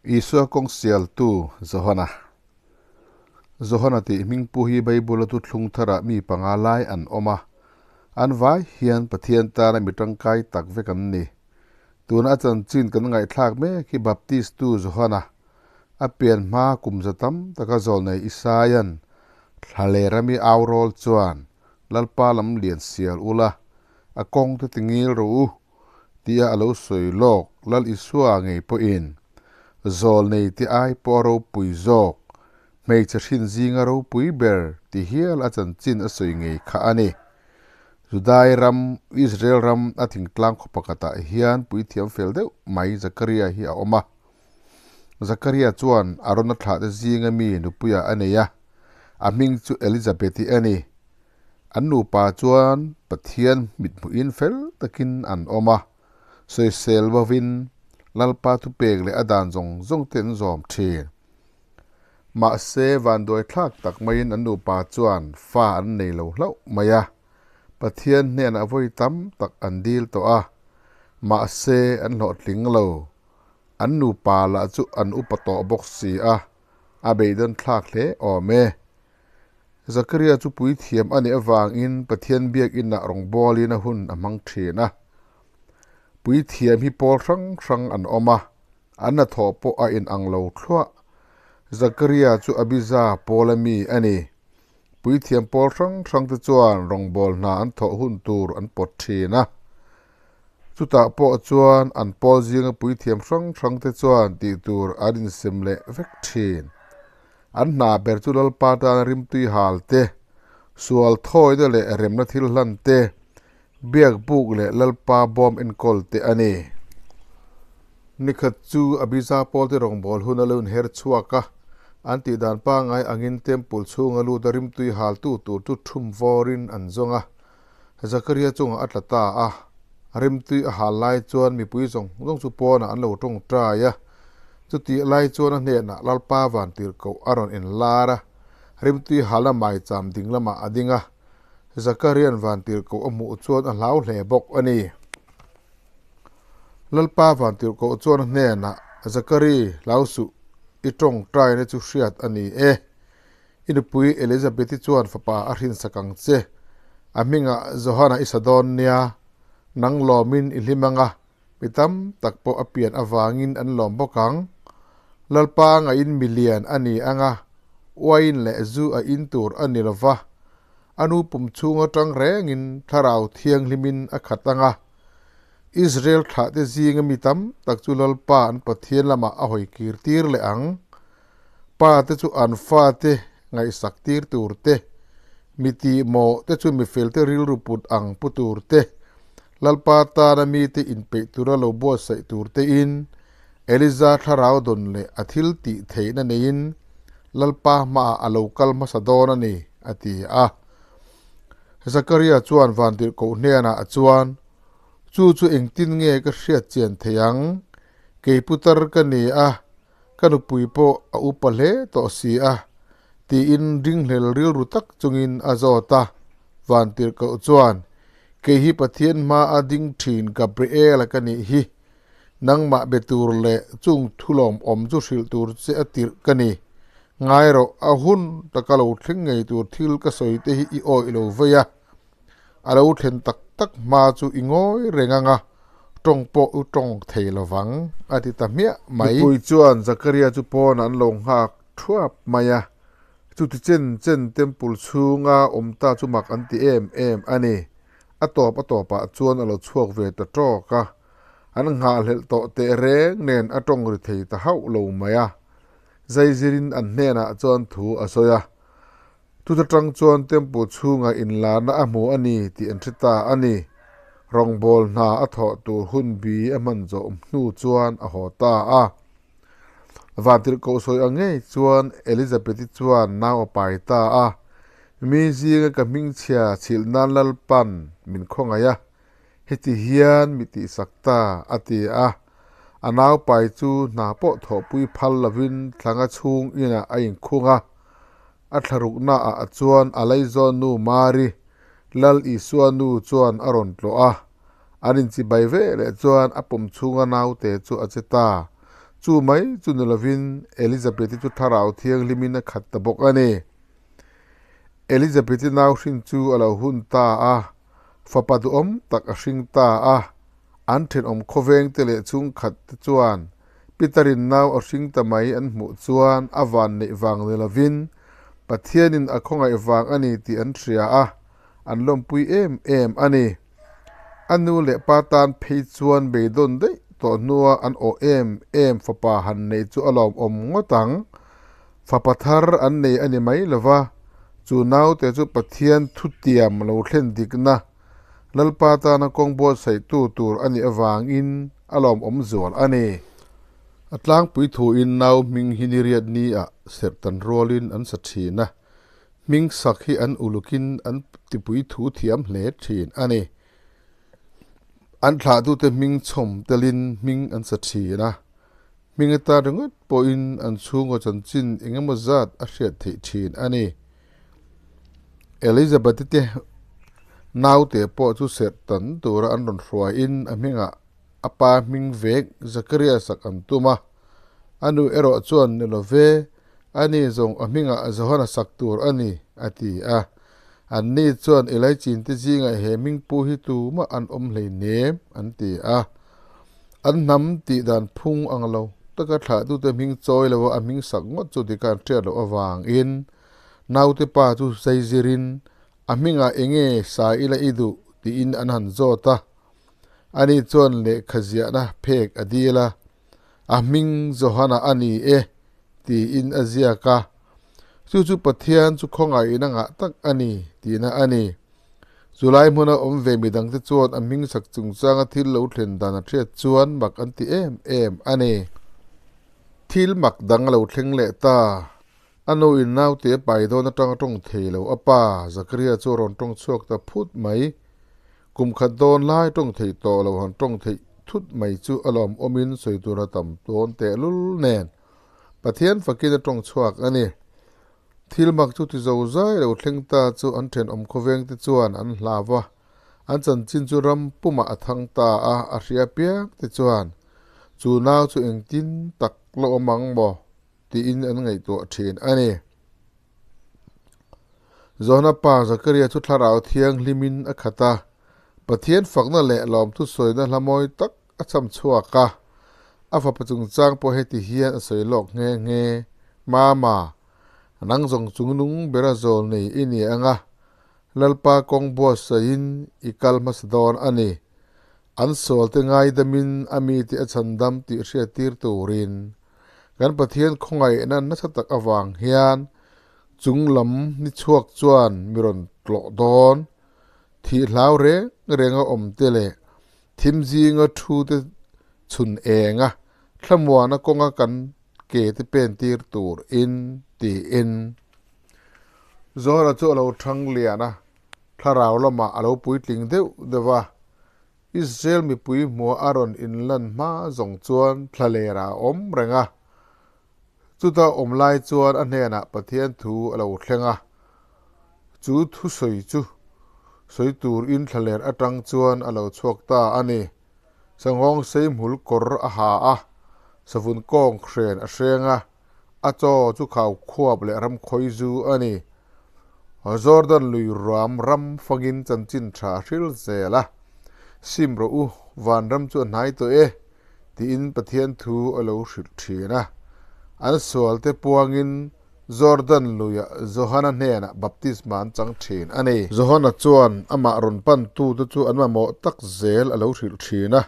Isua kawng sialtu Johana. Johana tih hmingpu hi Bible-a thuthlung tharah mi panga lai an awm a, an vai hian Pathian tana mi tangkai tak vek an ni. Tuna a chanchin kan ngaihthlak mek hi Baptistu Johana a pian hma kum za tam taka zawlnei Isaia'n thla leh rami au rawl chuan Lalpa lam lian sial ula, a kawng te tingil rawh u tia a lo sawi lawk Lal Isua ngei pawhin zawlnei te ai pawh a ropui zawk, hmeichhe hrin zinga ropui ber ti hial a chanchin a sawi ngei kha a ni. Judai ram, Israel ram a thingtlang khaw pakhatah hian puithiam fel deuh mai Zakaria hi a awm a. Zakaria chuan Arona thlahte zinga mi nupuia a nei a, a hming chu Elizabeth-i a ni. An nupa chuan Pathian mithmuhin fel takin an awm a, sawisel bovin Lalpa thupek leh a dan zawng zawng te an zawm thin. Mahse, vanduai thlak tak maiin an nupa chuan fa an nei lo hlauh mai a, Pathian hnenah vawi tam tak an dil tawh a, mahse an hlawhtling lo. An nupa lah chu an upa tawh bawk si a, a beidawn thlak hle awm e. Zakaria chu puithiam a nih avangin Pathian biakinah rawngbawlin a hun a hmang thin a. Puithiam hi pawl hrang hrang an awm a, an hnathawh pawh a inang lo thluah. Zakaria chu Abija pawla mi a ni. Puithiam pawl hrang hrangte chuan rawngbâwl hna an thawh hun tur an pawt thin a. Chutah pawh chuan an pawl zinga puithiam hrang hrangte chuan tih tur an insem leh vek thin. An hna ber chu Lalpa tana rimtui hal te, sual thawina leh remna thil hlan te, biak buk leh Lalpa bawm enkawl te a ni. Nikhat chu Abija pawlte rawngbâwl hun a lo inher chhuak a, an tih dan pangngai angin temple chhunga luta rimtui haltu tur chu thum vawrin an zawng a, Zakaria chungah a tla ta a. Rimtui a hal lai chuan mipui zawng zawng chu pawnah an lo tawngtai a. Chutih lai chuan a hnenah Lalpa Vantirhkoh a rawn inlar a, rimtui halna maicham ding lamah a ding a. Zakaria'n Vantirhkoh a hmuh chuan a hlau hle bawk a ni. Lalpa Vantirhkoh chuan a hnenah, Zakari, hlau suh, i tawngtaina chu hriat a ni e. I nupui Elizabeth-i chuan fapa a hrinsak ang che. A hmingah Johana i sa dawn nia, nang lawmin i hlim ang a, mi tam tak pawh a pian avangin an lawm bawk ang. Lalpa ngaiin milian a ni ang a, uain leh zu a in tur a ni lo va, a nu pum chhung atang rengin Thlarau Thianghlimin a khat ang a. Israel thlahte zinga mi tam tak chu Lalpa an Pathian lamah a hawi kir tir leh ang. Pa te chu an fate ngaihsak tir tur te, mi tihmawh te chu mi felte rilru put ang pu tur te, Lalpa tana mite inpeih tura lo buatsaih tur tein Eliza thlarau dawn leh a thil tih theihna neiin Lalpa hmaah a lo kal hmasa dawn a ni, a ti a. Zakaria chuan vantirhkoh hnenah chuan, Chu chu engtin nge ka hriat chian theih ang? Kei putar ka ni a, Ka nupui pawh a upa hle tawh si a, tiin ringhlel rilru tak chungin a zawt a. Vantirhkoh chuan, Kei hi Pathian hma a ding thin Gabriel-a ka nih hi. Nangmah be tur leh chung thulawmawm chu hrilh tur che a tirh ka ni. Ngai rawh, a hun taka lo thleng ngei tur thil ka sawi te hi i awih lo vei a. A lo thlen tak tak hma chu i ngawi reng ang a, tawng pawh u tawng thei lo vang, a ti ta hmiah mai. Nupui chuan Zakaria chu pawnah an lo nghak thuap mai a, chuti chen chen temple chhunga awm ta chu mak an ti em em a ni. A tawp a tawpah chuan a lo chhuak ve ta tawk a, an nghahhlelh tawh teh reng nen a tawng ri thei ta hauh lo mai a. Zaizirin an hnenah chuan thu a sawi a. Chuta tang chuan temple chhungah inlarna a hmu a ni tih an hre ta a ni. Rawngbâwl hna a thawh tur hun bi a hman zawh hnu chuan a haw ta a. Vantirhkoh sawi ang ngei chuan Elizabeth-i chuan nau a pai ta a, Mi zinga ka hmingchhia chhilh nan Lalpan min khawngaih a, heti hian mi tihsak ta, a ti a. A nau pai chu hna pawh thawhpui phal lovin thlanga chhung inah a inkhung a. A thlaruknaah chuan a laizawn nu Mari, Lal Isua nu chuan a rawn tlawh a. An inchibai ve leh chuan a pum chhunga naute chu a che ta. Chu mai chu ni lovin Elizabeth-i chu Thlarau Thianghlimin a khat ta bawk a ni. Elizabeth-i nau hrin chu a lo hun ta a, fapa duhawm tak a hring ta a. An thenawm khawvengte leh chhungkhat te chuan Peter-in nau a hring ta mai an hmuh chuan a van neih vang ni lovin Pathianin a khawngaih vang a ni tih an hria a, an lawmpui em em a ni. A nu leh pa tan phei chuan beidawn daih tawh hnua an awh em em fapa han neih chu a lawmawm ngawt ang. Fapa thar an nei a ni mai lo va, chu naute chu Pathian thutiam lo thlen dikna Lalpa tana kawng buatsaihtu tur a nih avangin a lawmawm zual a ni. A tlangpui thuin nau hming hi niriat ni-ah serhtan rualin an sa thin a, hming sak hi an ulukin an tipui thu thiam hle thin a ni. An thlahtute hming chhawm telin hming an sa thin a, hming atan ringawt pawhin an chhungkaw chanchin eng emaw zat a hriat theih thin a ni. Elizabeth-i te naute pawh chu serh tan tura an rawn hruaiin a hmingah a pa hming vek Zakaria sak an tum a. A nu erawh chuan ni lo ve, ani zawng a hmingah Johana sak tur a ni, a ti a. Anni chuan Elaichin te zingah he hming pu hi tumah an awm hleinem, an ti a. An hnam tih dan phung ang lo taka thlahtute hming chawi lova a hming sak ngawt chu dik a an hriat loh avangin naute pa chu zaizirin a hmingah eng nge sa ila i duh tiin an han zawt a. Ani chuan lehkha ziahna phek a dil a, a hming Johana a ni e tiin a ziak a. Chu chu Pathian chu khawngaihna ngah tak a ni tihna a ni. Chulai hmuna awm ve midangte chuan a hming sak chungchanga thil lo thlen dan a hriat chuan mak an ti em em a ni. Thil mak dang a lo thleng leh ta. A nuin naute pai dawn atanga tawng thei lo a pa Zakaria chu a rawn tawng chhuak ta phut mai. Kum khat dawn lai tawng theih tawh lo han tawng theih thut mai chu a lawmawmin sawi tur a tam dawn tehlul nen Pathian fakin a tawng chhuak a ni. Thil mak chu ti zo zai lo thleng ta chu an thenawm khawveng te chuan an hlau va, an chanchin chu ram pumah a thang ta a, a hria piang te chuan chu nau chu engtin tak la awm ang maw tiin an ngaihtuah thin a ni. Johana pa Zakaria chu thlarau thianghlimin a khat a, Pathian fakna leh lawmthu sawina hla mawi tak A cham chhuak a, a fapa chungchang pawh heti hian a sawi lawk nghe nghe, Mama, nang zawng chung nung bera zawl nei i ni ang a, Lalpa kawng buatsaihin i kal hmasa dawn a ni. An sualte ngaidamin a mite a chhandam tih hriattir turin kan Pathian khawngaihna nasa tak avang hian chung lam ni chhuak chuan mi rawn tlawh dawn. Thih hlau reng renga awmte leh Thim zinga thu te chhun eng a, thlamuana kawnga kan ke te pen tir tur in tiin. Zohara chu a lo thang lian a, thlarau lamah a lo puitling deuh deuh a. Israel mipui hmuah a rawn inlan hma zawng chuan thlalerah a awm reng a. Chuta awm lai chuan a hnenah Pathian thu a lo thleng a, chu thusawi chu sawi turin thlaler atang chuan a lo chhuak ta a ni. Sanghawng seihmul kawr a ha a, savun kawng hren a hreng a, a chaw chu khau khuap leh ramkhawi zu a ni. Jordan lui ruam ram fangin chanchin tha a hril zel a, Sim rawh u, vanram chu a hnai tawh e. Tiin Pathian thu a lo hrilh thin a. An sualte puangin Jordan luiah Johana hnenah baptisma an chang thin a ni. Johana chuan amah rawn pantute chu an mamawh tak zel a lo hrilh thin a.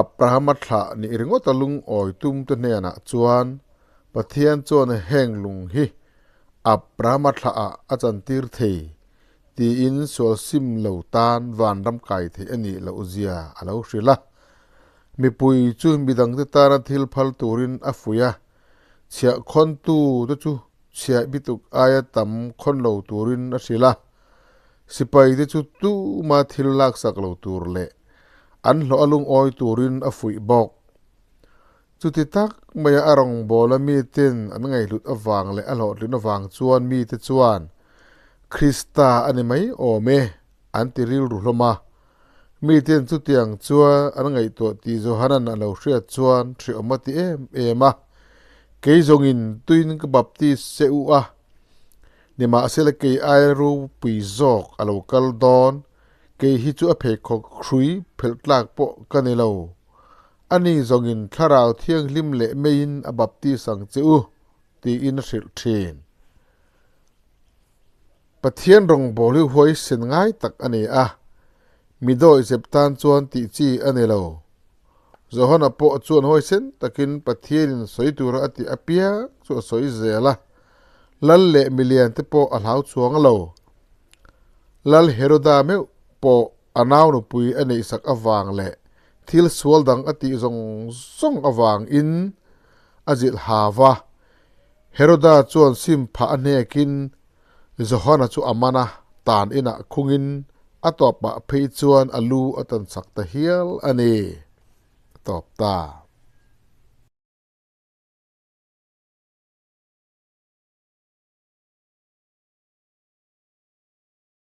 Abrahama thlah nih ringawta lungawi tumte hnenah chuan Pathian chuan heng lung hi Abrahama thlahah a chantir thei tiin sual sim lo tan vanram kai theih a nih loh zia a lo hrilh a. Mipui chu midangte tana thil phal turin a fuih a, chhiah khawntu te chu chhiah bituk aia tam khawn lo turin a hrilh a. Sipai te chu tuma thil laksak lo tur leh an hlawh a lungawi turin a fuih bawk. Chuti tak maia a rawngbawla miten an ngaihhlut avang leh a hlawhtlin avang chuan mite chuan, Krista a ni mai awm e, an ti rilru hlawm a. Miten chutiang chuan an ngaihtuah tih Johanan a lo hriat chuan hriawm a ti em em a, Kei zawngin tuin ka baptis che u a, nimahsela kei aia ropui zawk a lo kal dawn, kei hi chu a pheikhawk hrui phelh tlak pawh ka ni lo. Ani zawngin Thlarau Thianghlim leh meiin a baptis ang che u, tiin a hrilh thin. Pathian rawngbâwl hi huaisen ngai tak a ni a, mi dawihzep tân chuan tih chi a ni lo. Johana pawh chuan huaisen takin Pathianin sawi tura a tih apiang chu a sawi zel a, lal leh miliante pawh a hlau chuang lo. Lal Heroda meuh pawh a nau nupui a neihsak avang leh thil sual dang a tih zawng zawng avangin a zilh hau va. Heroda chuan sim phah a hnekin Johana chu a man a, tan inah khungin a tawpah phei chuan a lu a tan chak ta hial a ni. A tawp ta.